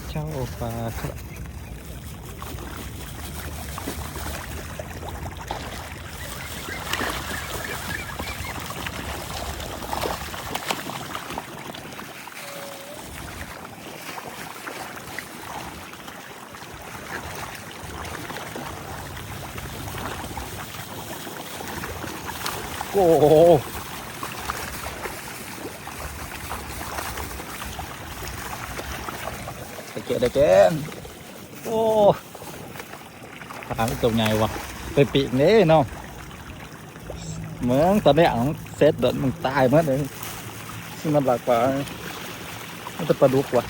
ເຈົ້າປາຄະ ໂອ້ໂຫ ໄດ້ແກ່ ໄດ້ແກ່ ໂອ້ ປາໂຕໃຫຍ່ວ່ະ ໄປປີ້ງເດ້ເນາະ ເບິ່ງຕອນແລກເສັດໂດດ ມັນຕາຍໝົດເລີຍ ຊິມັນຫຼັກປາ ມັນແຕ່ປາດຸກວ່ະ.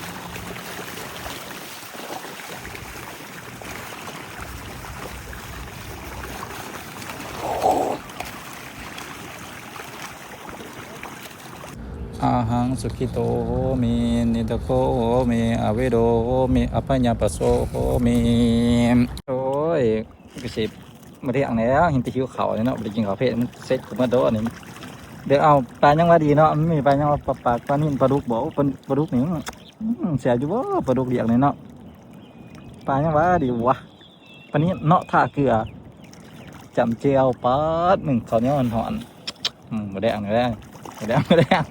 ອະຫັງສຸຂິໂຕໂຫມິ ນິດຕະໂກໂຫມິ ອະເວໂດໂຫມິ ອັບພະຍາປະໂຊໂຫມິ. ໂອ້ຍ ກະຊິບໍ່ໄດ້ຫຍັງແລ້ວ ເຫັນແຕ່ຫິວເຂົ້ານີ້ເນາະ ບໍ່ໄດ້ກິນເຂົ້າເພະ ມັນເສັດຄືໝົດໂດນີ້. ດຽວເອົາປາຫຍັງວ່າດີເນາະ ມັນມີປາຫຍັງວ່າ ປາ ປາ ປານິນ ປາດຸກບໍ ປາ ປາດຸກນີ້ ອືມ ແຊບຢູ່ບໍ ປາດຸກດຽກນີ້ເນາະ ປາຫຍັງວ່າດີວະ. ປານນີ້ເນາະ ຖ້າເກືອ ຈ້ຳແຈ່ວ ປາດ ໜຶ້ງເຂົ້າໜຽວຮ້ອນໆ ອືມ ໝູແດງ ໝູແດງ ໝູແດງ ໝູແດງ